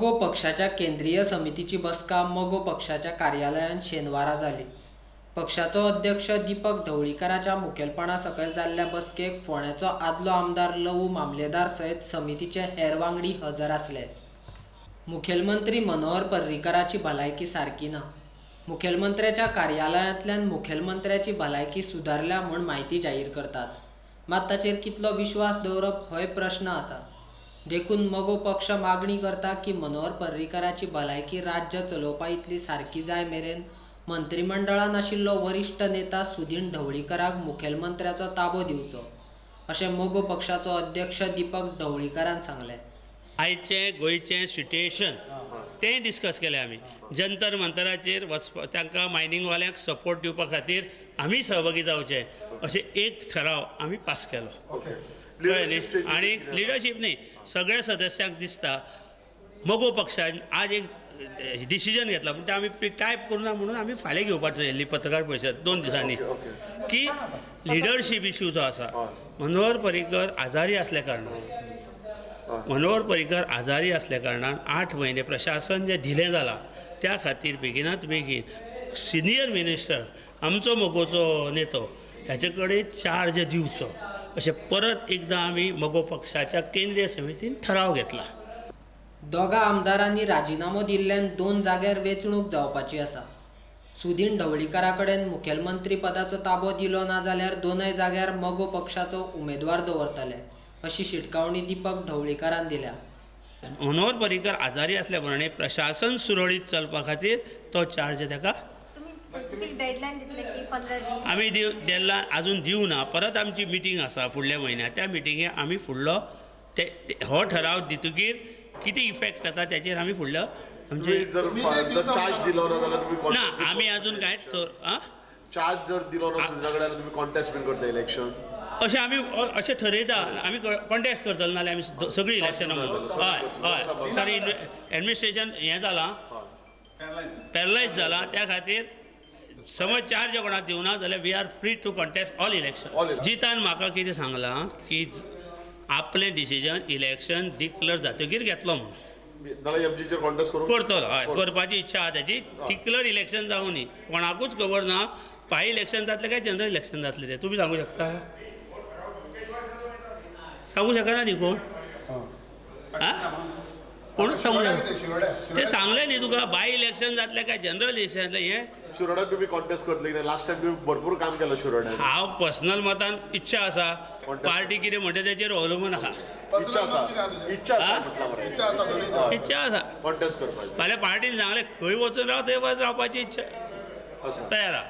मगो पक्षाच्या केंद्रीय समितीची बसका मगो पक्षाच्या कार्यालयांत शेनवारा जाली. पक्षाचो अध्यक्ष दीपक ढवळीकाराच्या मुखेलपणा सकयल जाल्ल्या बसकेक फोंड्याचो आदलो आमदार लवू मामलेदार सयत समितीचे हेर वांगडी हजर आसले. मुखेलमंत्री मनोहर पर्रीकाराची भलायकी सारकी ना. मुखेलमंत्र्याच्या कार्यालयांतल्यान मुखेलमंत्र्याची भलायकी सुदारल्या म्हूण म्हायती जाहीर करतात, मात ताचेर कितलो विश्वास दवरप होय प्रश्न आसा. देखून मगो पक्ष मागणी करता की मनोहर पर्रीकाराची भलायकी राज्य चलोवपा इतली सारकी जाय मेरेन मंत्रिमंडळान आशिल्लो वरिश्ठ नेता सुदीन ढवळीकाराक मुखेलमंत्र्याचो ताबो दिवचो, अशें मगो पक्षाचो अध्यक्ष दीपक ढवळीकारान सांगलें. आयचें गोंयचें सिट्युएशन तें डिस्कस केलें आमी. जंतर मंतराचेर वचपा तांकां मायनिंगवाल्यांक सपोर्ट दिवपा खातीर आमी सहभागी जावचे अशें एक ठराव आमी पास केलो. कळ्ळें न्ही? आनी लिडरशीप न्ही, सगळ्या सदस्यांक दिसता मगो पक्षान आज एक डिसिजन घेतला, पूण तें आमी टायप करुना म्हणून आमी फाल्यां घेवपाक थरयल्ली पत्रकार परिशद 2 दिसांनी की लिडरशीप इश्यू जो आसा, मनोहर पर्रीकर आजारी आसल्या कारणान, मनोहर पर्रीकर आजारी आसल्या कारणान 8 म्हयने प्रशासन जें डिले जालां त्या खातीर बेगिनात बेगीन सिनियर मिनिस्टर आमचो मगोचो नेतो हेचे कडेन चार्ज दिवचो अशें परत एकदां आमी मगो पक्षाच्या केंद्रीय समितीन ठराव घेतला. दोगा आमदारांनी राजिनामो दिल्ल्यान 2 जाग्यार वेंचणूक जावपाची आसा. सुदीन ढवळीकारा कडेन मुखेलमंत्री पदाचो ताबो दिलो ना जाल्यार 2 जाग्यार मगो पक्षाचो उमेदवार दवरतले अशी शिटकावणी दीपक ढवळीकारान दिल्या. मनोहर पर्रीकर आजारी आसल्या प्रमाणे प्रशासन सुरळीत चलपा खातीर तो चार्ज ताका आमी डेडलायन अजून दिवना. परत आमची मिटींग आसा फुडल्या म्हयन्याक, त्या मिटिंगेक आमी फुडलो ते हो ठराव दितकीर कितें इफेक्ट जाता ताचेर आमी फुडलो आमचे चार्ज दिलो ना जाल्यार ना आमी अजून कांय चार्ज जर दिलो ना जाल्यार तुमी कॉन्टेस्ट बीन करता इलेक्शन अशें आमी अशें ठरयता. आमी कॉन्टेस्ट करतले नाल्यार आमी सगळीं इलेक्शनां हय हय सारी एडमिनिस्ट्रेशन हें जालां, पॅरलायज जालां, त्या खातीर समज चार्ज कोणाक दिवना जाल्यार we are free to contest all election. जितान म्हाका कितें सांगलां की आपलें डिसिजन इलेक्शन डिक्लेअर जातकीर घेतलो म्हणून करतलो. हय, करपाची इच्छा आसा ताची. डिक्लेअर इलेक्शन जावं न्ही, कोणाकूच खबर ना बाय इलेक्शन जातलें काय जनरल इलेक्शन जातलें तें तुमी सांगू शकता? सांगू शकना न्ही कोण? आं, कोणूच सांगू शकना. ते सांगलें न्ही तुका बाय इलेक्शन जातलें काय जनरल इलेक्शन जातलें हें. शिरोड्यात तुमी कॉन्टेस्ट करतले कित्याक लास्ट टायम तुमी भरपूर काम केलां शिरोड्यात. हांव पर्सनल मतान इच्छा आसा, पार्टी कितें म्हणटा तेचेर अवलंबून आसा. इच्छा आसा, इच्छा आसा, इच्छा आसा कॉन्टेस्ट करपाची. फाल्यां पार्टीन सांगलें खंय वचून राव थंय वच रावपाची इच्छा आसा, तयार आसा.